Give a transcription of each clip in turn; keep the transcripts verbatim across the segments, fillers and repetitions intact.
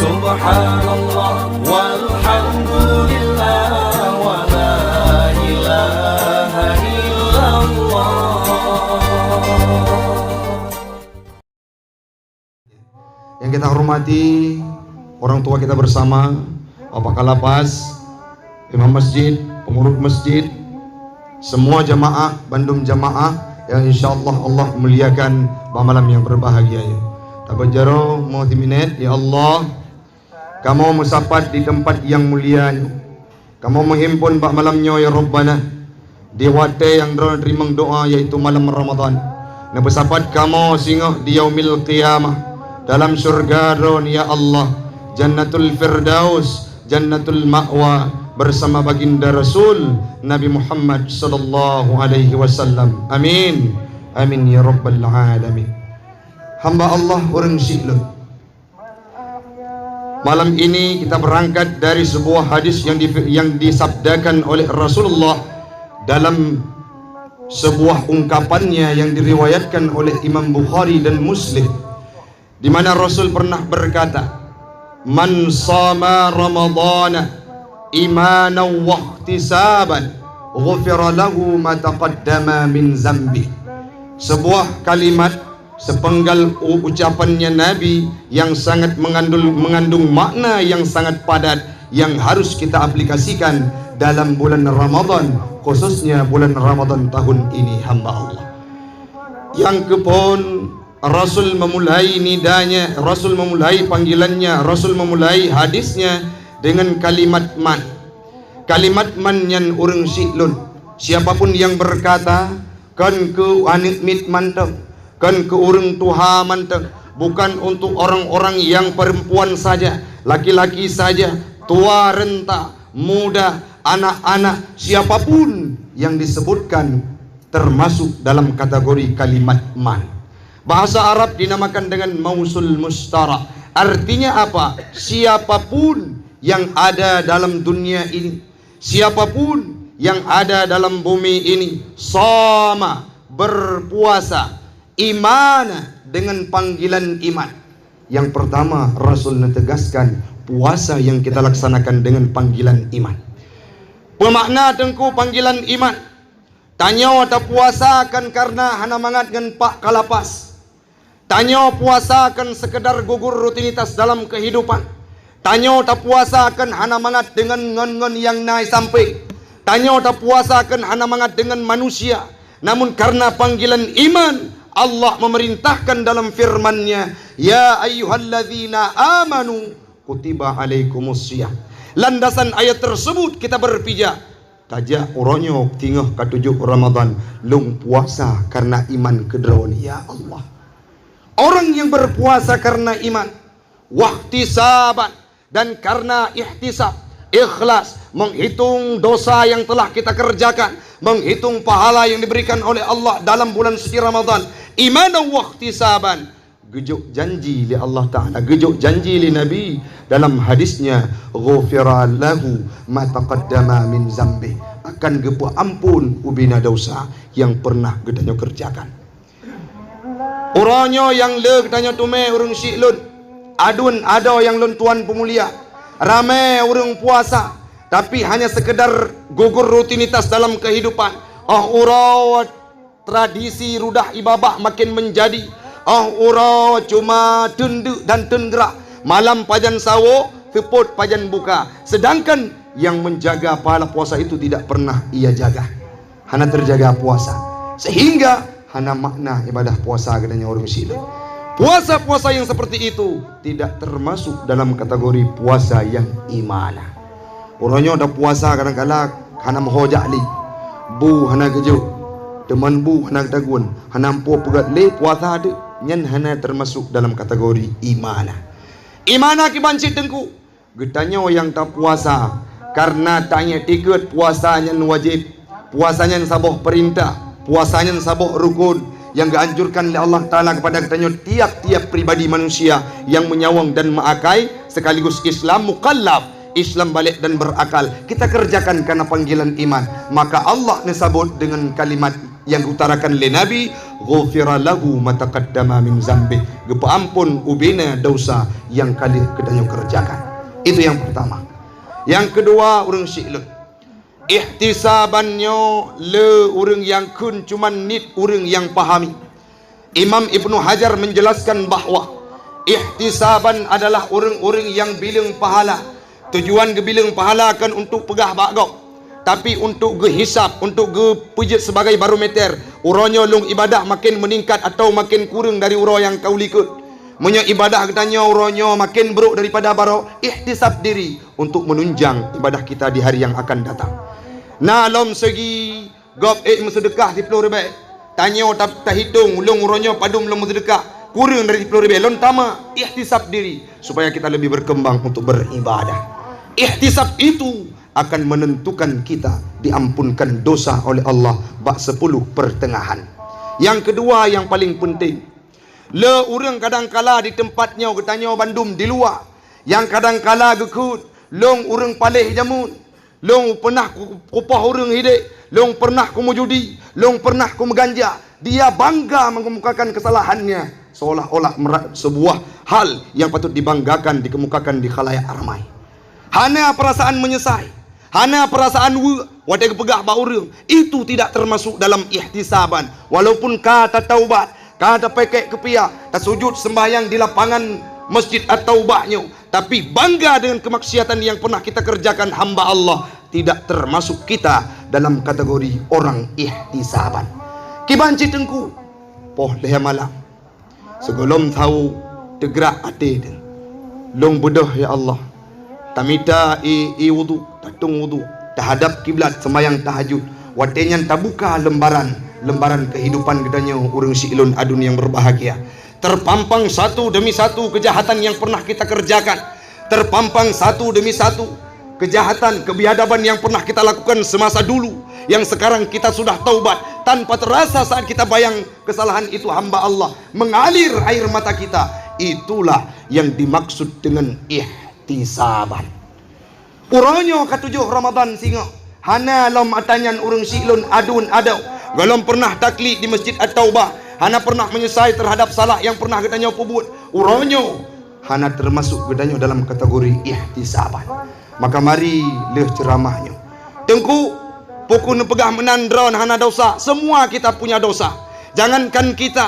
Subhanallah, walhamdulillah, wa la ilaha illallah. Yang kita hormati orang tua kita bersama, Bapak Kalapas, Imam Masjid, pengurus masjid, semua jamaah, bandum jamaah yang insya Allah, Allah muliakan bak malam yang berbahagia nyoe. Tabajaroe meusiminét, ya Allah, kamoe meusapat di teumpat yang mulia nyoe. Kamoe meuhimpon bak malam nyoe, ya Rabbana, di watée nyang droe teurimong doa, yaitu malam Ramadhan. Neupeusapat kamoe singoh di Yaumil Qiyamah dalam syurga droe, ya Allah, Jannatul Firdaus, Jannatul Ma'wa, bersama Baginda Rasul Nabi Muhammad sallallahu alaihi wasallam. Amin. Amin ya rabbal alamin. Hamba Allah ureuëng syiek lôn. Malam ini kita berangkat dari sebuah hadis yang di-, yang disabdakan oleh Rasulullah dalam sebuah ungkapannya yang diriwayatkan oleh Imam Bukhari dan Muslim, di mana Rasul pernah berkata, "Man shama Ramadhana imanan wahtisaban, ghufira lahu ma taqaddama min zambi." Sebuah kalimat, sepenggal u-, ucapannya Nabi yang sangat mengandul-, mengandung makna yang sangat padat yang harus kita aplikasikan dalam bulan Ramadhan, khususnya bulan Ramadhan tahun ini, hamba Allah. Nyang keuphon, Rasul memulai nidanya, Rasul memulai panggilannya, Rasul memulai hadisnya dengan kalimat man. Kalimat man nyan ureuëng syiek lôn. Siapapun yang berkata, kon keu aneuëk miet mantong, kon keu ureuëng tuha mantong, bukan untuk orang-orang yang perempuan saja, laki-laki saja, tua renta, muda, anak-anak, siapapun yang disebutkan termasuk dalam kategori kalimat man. Bahasa Arab dinamakan dengan mausul mustarak. Artinya apa? Siapapun yang ada dalam dunia ini, siapapun yang ada dalam bumi ini, shama, berpuasa, imana, dengan panggilan iman. Yang pertama, Rasul netegaskan puasa yang kita laksanakan dengan panggilan iman. Pemakna teungku panggilan iman. Tanyoe tapuasa kon kareuna hana mangat ngon pak kalapas. Tanyoe puasa kon sekedar gugur rutinitas dalam kehidupan. Tanyoe tapuasa kon hana mangat deungon ngon-ngon nyang na sampé. Tanyoe tapuasa kon hana mangat deungon manusia. Namun kareuna panggilan iman, Allah memerintahkan dalam firman-Nya, "Ya ayyuhalladzina amanu kutiba alaikumus shiyam." Landasan ayat tersebut kita berpijak. Tajak uroe nyoe teungoh ka tujoh Ramadhan, lôn puasa kareuna iman keu Droe, ya Allah. Orang yang berpuasa karena iman, wahtisaban, dan karena ihtisab, ikhlas, menghitung dosa yang telah kita kerjakan, menghitung pahala yang diberikan oleh Allah dalam bulan suci Ramadhan, imanan wahtisaban, geujok janji lé Allah Ta'ala, geujok janji lé Nabi dalam hadisnya, "Ghufira lahu ma taqaddama min zambi." Akan geupeuampon ubena dosa yang pernah geutanyoe kerjakan. Uroe nyoe nyang le geutanyoe teumé ureuëng syiek lôn, aduen adoe nyang lôn tuan peumulia, ramé ureuëng puasa, tapi hanya sekedar gugur rutinitas dalam kehidupan. Oh uroe tradisi rudah ié babah makin menjadi. Oh uroe cuma teundeuk dan teunggerak, malam pajan sawoe, seupôt pajan buka. Sedangkan yang menjaga pahala puasa itu tidak pernah ia jaga. Hana terjaga puasa, sehingga hana makna ibadah puasa geutanyoe ureuëng syiek lôn. Puasa-puasa yang seperti itu tidak termasuk dalam kategori puasa yang imanah. Uroe nyoe tapuasa kadang-kadang hana meuho jak lé. Bu hana geujok, teuma bu hana geutagun, hana ampoh peugét lé puasa teuk, nyan hana termasuk dalam kategori imanah. Imanah kiban cit teungku, geutanyoe nyang tapuasa kareuna taingat-ingat puasa nyan wajéb, puasa nyan saboh peurintah, puasa nyan saboh rukon nyang geuanjurkan lé Allah Ta'ala kepada geutanyoe tiap-tiap pribadi manusia nyang meunyawöng dan meuakai sekaligus Islam mukallaf, Islam baligh dan berakal. Kita kerjakan karena panggilan iman. Maka Allah neusabot dengan kalimat nyang geutarakan lé Nabi, "Ghufira lahu ma taqaddama min zambi." Geupeuamphon ubena dosa nyang ka lheueh geutanyoe keureujakan. Itu nyang peurtama. Nyang keudua, ureuëng syiek lôn. Ihtisaban nyoe le ureuëng nyang kheun cuman niet ureuëng nyang pahami. Imam Ibnu Hajar menjelaskan bahwa ihtisaban adalah ureuëng-ureuëng nyang bileueng pahala. Tujuan geubileueng pahala kon untuk peugah bak gob, tapi untuk geuhisab, untuk geupeujeuet sebagai barometer, uroe nyoe lôn ibadah maken meuningkat atawa maken kureueng dari uroe nyang ka u likot. Meunyoe ibadah geutanyoe uroe nyoe maken brok daripada baroe, ihtisab diri untuk menunjang ibadah kita di hari yang akan datang. Na lom segi gob ék meuseudeukah siploh ribée. Tanyoe ta-, tahitong, lôn uroe nyoe padum lôn meuseudeukah, kureueng dari siploh ribée, lôn tamah ihtisab diri supaya kita lebih berkembang untuk beribadah. Ihtisab itu akan menentukan kita diampunkan dosa oleh Allah bak sepuluh pertengahan. Nyang keudua, nyang paleng peunteng, le ureuëng kadang kala di teumpat nyoe geutanyoe bandum di luwa, nyang kadang kala geukheun, lôn ureuëng paléh jameun, lôn pernah ku-, kupoh ureuëng hidék, lôn pernah kumujudi, lôn pernah kumeuganja. Dia bangga mengemukakan kesalahannya seolah-olah mera-, sebuah hal yang patut dibanggakan dikemukakan di khalayak ramai. Hana perasaan menyesai, hana perasaan weuek watée geupeugah bak ureuëng, itu tidak termasuk dalam ihtisaban. Walaupun ka tataubat, ka tapeuék keupiah, tasujud sembahyang di lapangan Masjid At-Taubah nyoe, tapi bangga dengan kemaksiatan yang pernah kita kerjakan hamba Allah, tidak termasuk kita dalam kategori orang ihtisaban. Kiban cit Teungku, poh lhée malam, sigohlom thawo teugrak até teuh. Lôn beudôh, ya Allah. Tamita ie, ie wudhu, tatong wudhu, tahadab kiblat seumayang tahajud. Watée nyan tabuka lembaran, lembaran kehidupan geutanyoe ureuëng syiek lôn aduen nyang berbahagia. Terpampang satu demi satu kejahatan yang pernah kita kerjakan. Terpampang satu demi satu kejahatan, kebiadaban yang pernah kita lakukan semasa dulu, yang sekarang kita sudah taubat. Tanpa terasa saat kita bayang kesalahan itu, hamba Allah, mengalir air mata kita. Itulah yang dimaksud dengan ihtisaban. Uroe nyoe ka tujoh Ramadan singoh. Hana lom ata nyan ureuëng syiek lôn aduen adoe. Gohlom pernah taklik di Masjid At-Taubah. Hana pernah menyesai terhadap salah nyang pernah geutanyoe peubuet. Uroe nyoe hana termasuk geutanyoe dalam kategori ihtisaban. Maka mari lheueh ceuramah nyoe. Teungku, pukon neupeugah meunan droe hana dosa. Semua kita punya dosa. Jangankan kita,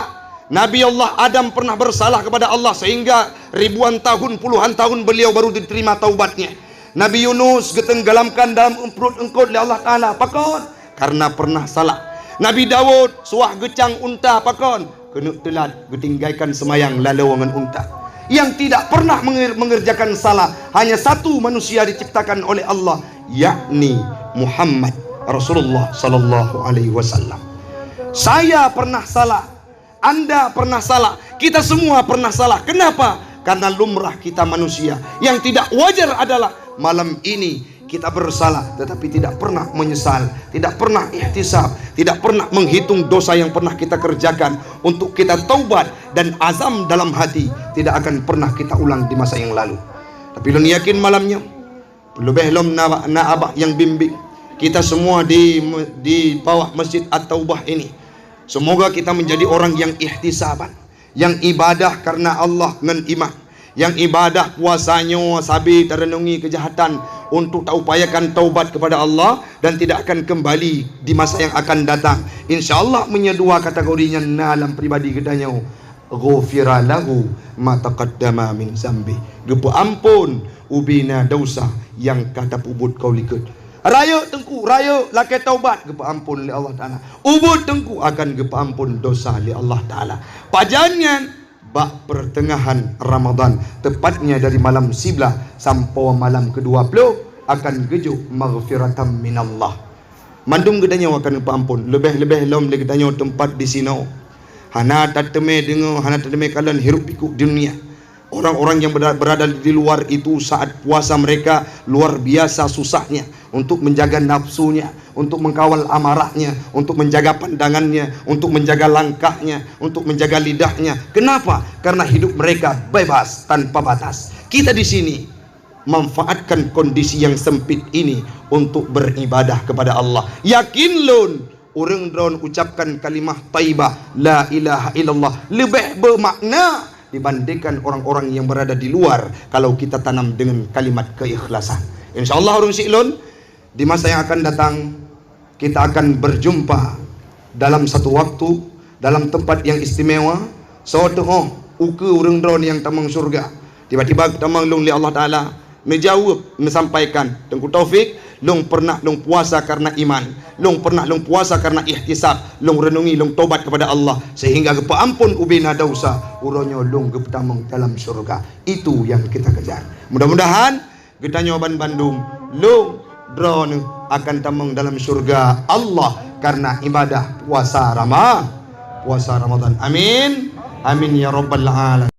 Nabi Allah Adam pernah bersalah kepada Allah sehingga ribuan tahun, puluhan tahun beliau baru diterima taubatnya. Nabi Yunus geutenggelamkan dalam pruet eungkot lé Allah Taala. Pakon? Karena pernah salah. Nabi Daud suah geucang unta. Pakon? Keuneuk teulat, geutinggaikan seumayang laloe ngon unta. Yang tidak pernah menger-, mengerjakan salah, hanya satu manusia diciptakan oleh Allah, yakni Muhammad Rasulullah sallallahu alaihi wasallam. Saya pernah salah, Anda pernah salah, kita semua pernah salah. Kenapa? Karena lumrah kita manusia. Yang tidak wajar adalah malam ini kita bersalah, tetapi tidak pernah menyesal, tidak pernah ihtisab, tidak pernah menghitung dosa yang pernah kita kerjakan untuk kita taubat dan azam dalam hati tidak akan pernah kita ulang di masa yang lalu. Tapi lôn yakin malam nyoe, leubeh lom na, na abah nyang bimbing kita semua di, di bawah Masjid At-Taubah ini. Semoga kita menjadi orang yang ihtisaban, yang ibadah karena Allah ngon iman, yang ibadah puasa nyoe sabe tarenungi kejahatan untuk taupayakan taubat kepada Allah dan tidak akan kembali di masa yang akan datang. Insya Allah, meunyoe dua kategori nyan na lam pribadi geutanyoe, ghufira lahu ma taqaddama min zambi. Geupeuamphon ubena dosa nyang ka tapeubuet ka likot. Rayeuk Teungku, rayeuk lakée taubat, geupeuamphon lé Allah Taala. Ubit Teungku, akan geupeuamphon dosa lé Allah Taala. Pajan nyan? Bak pertengahan Ramadan, tepatnya dari malam siblaih sampoe malam kedua ploh, akan geujok maghfiratan minallah. Mandum geutanyoe akan geupeuamphon, leubeh-leubeh lom lé geutanyoe teumpat di sinoe. Hana tateumé deungoe, hana tateumé kalon hirok pikok dunia. Orang-orang yang berada, berada di luar itu saat puasa mereka luar biasa susahnya untuk menjaga nafsunya, untuk mengkawal amarahnya, untuk menjaga pandangannya, untuk menjaga langkahnya, untuk menjaga lidahnya. Kenapa? Karena hidup mereka bebas tanpa batas. Kita di sini manfaatkan kondisi yang sempit ini untuk beribadah kepada Allah. Yakin lôn, Ureuëng droen ucapkan kalimah thaibah, la ilaha illallah, leubeh beumakna dibandingkan orang-orang yang berada di luar kalau kita tanam dengan kalimat keikhlasan. Insya Allah, ureuëng syiek lôn, di masa yang akan datang, kita akan berjumpa dalam satu waktu, dalam tempat yang istimewa. Soe teuh ukeue ureuëng droen nyang tamong syurga. Tiba-tiba geutamong lôn lé Allah Taala, neujaweueb, neusampaikan, "Teungku Taufik, lôn pernah lôn puasa karena iman, lôn pernah lôn puasa karena ihtisab, lôn renungi, lôn tobat kepada Allah, sehingga geupeuampon ubena dosa, uroe nyoe lôn geupeutamong dalam syurga." Itu yang kita kejar. Mudah-mudahan geutanyoe ban bandum lôn droeneuh akan tamong dalam syurga Allah karena ibadah puasa Rama-, puasa Ramadan. Amin. Amin ya rabbal alamin.